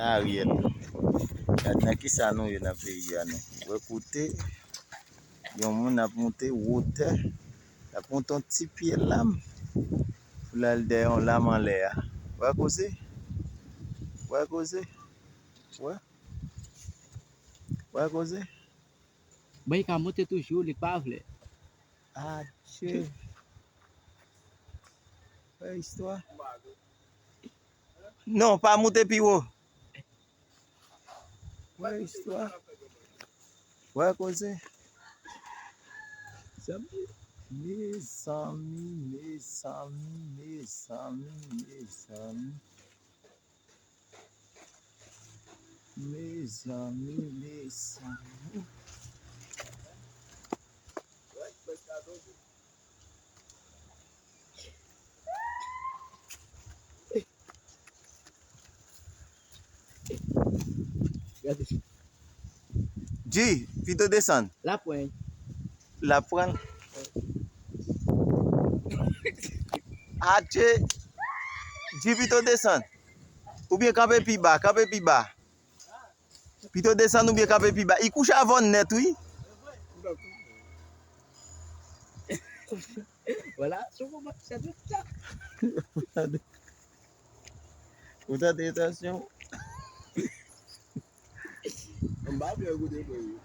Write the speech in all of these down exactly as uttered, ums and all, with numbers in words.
Ariel. Gad nan kisa nou ye nan peyi a nou. Wè kote yon moun ap monte wotè, ap monte yon ti pye lam pou l al dèyè yon lam anlè a. Wè koze? Wè koze? Wè? Wè koze? Bon, li ka monte toujou, li pa vle. Atchè. Wè istwa. Non, pa moute pi wo. Wè istwa. Wè koze. Mezanmi, mezanmi, mezanmi, mezanmi. Mezanmi, mezanmi. Gade. G, pito desann. L ap pran. L ap pran. Atchè. G, pito desann. Oubyen kanpe pi ba, kanpe pi ba. Pito desann oubyen kanpe pi ba. I kouche avè w nèt, wi. Vwala, sou moman, se tout sa. Ou tande entansyon? M pa byen kote mwen ye.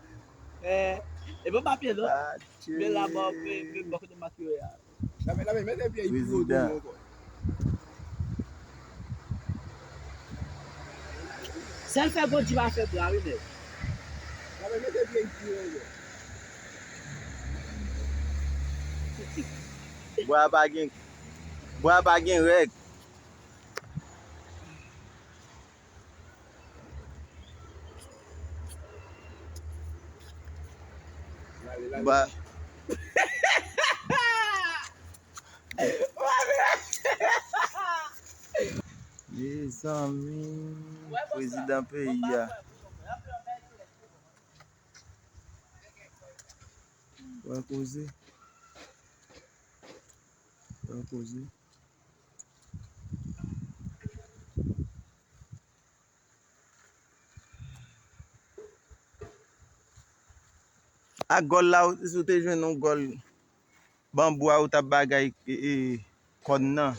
Eh, e bon pa byen non. Atchè. Men la mò, men, men bò kote m ak yo ye a. Lame, lame, mete pye yi pi wo toujou ankò. Sèl fè Bondye pa fè bra wi nèg. Lame, mete pye yi pi wo ankò. Bra pa gen, bra pa gen règ. Ba. Mezanmi, prezidan peyi a. Wè koze. Wè koze. Ak gòl la, ou, si w te jwenn yon gòl banbou a, ou t ap bagay, e, e, kòn nan.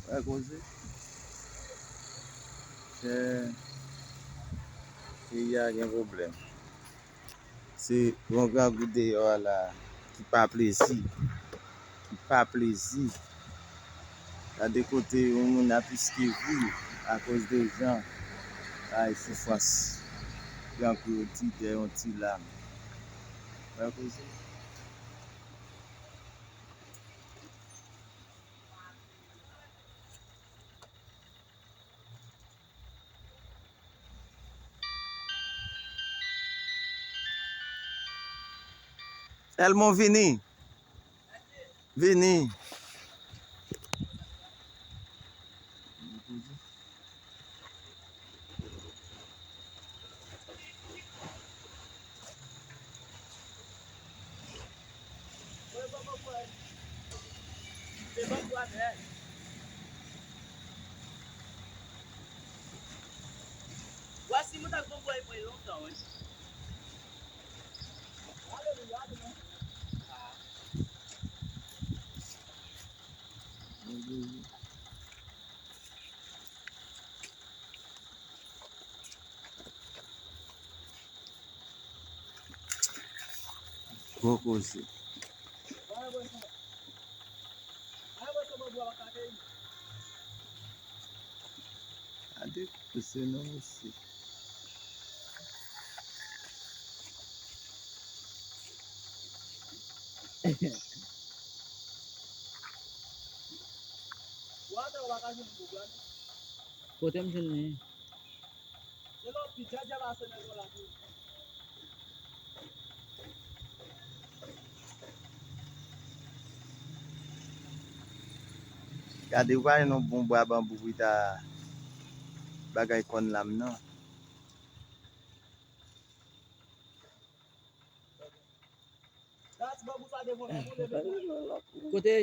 Wè koze. Chè, peyi a gen pwoblèm. Se yon grangou deyò a la ki pa plezi. Ki pa plezi. Gade kote yon moun ap iske vi akoz de jan ay soufrans grangou yo di dèyè yon ti lam. Wè koze. Elmo, vini. Vini. Gwo koze. Gade koze non mesye. Kote m jwenn li? Gade, ou pa jwenn yon bon bwa banbou pou ta bagay kòn lam nan. Kote?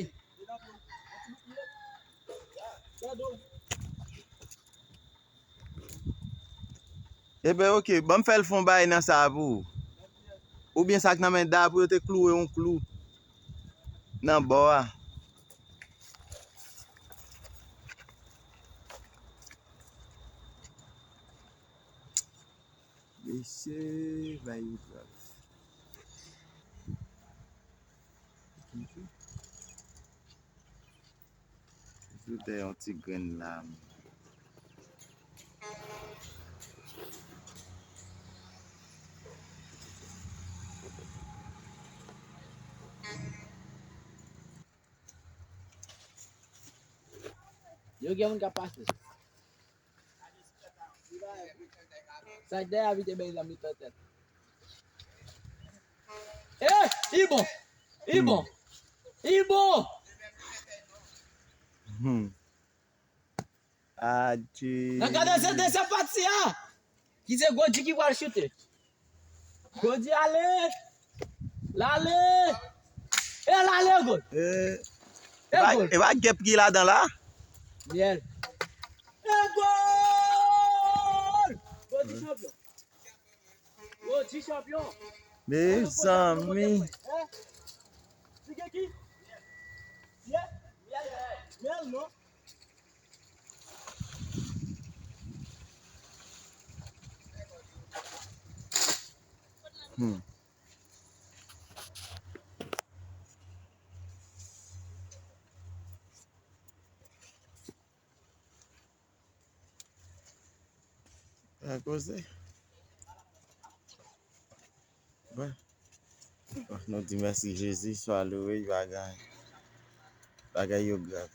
Ebyen, oke, ban m fè l fè yon bagay nan sa pou ou. Oubyen sa k nan men Da pou yo te klouwe yon klou nan bò a. Mesye, bay yo grav. Sou tè yon ti grenn lam. Yo gen moun k ap pase. Sa k dèyè a vite bay zam li pètèt. Eh, li bon. Li bon. Li bon. Hmm. Adje. Nan ka de se dezyèm pati a. Ki se Godi ki pral choute. Godi ale. L ale. E l ale gòl. E E pa, gòl. E pa gèp ki ladan la? Myèl. E gòl! Godi chanpyon. Godi chanpyon. Mezanmi. Hein? Ti gen ki? Myèl. Myèl. Myèl, non? Hmm. Pa koze. Bon. Nou di mèsi Jezi, swa louwe, bagay, bagay yo grav.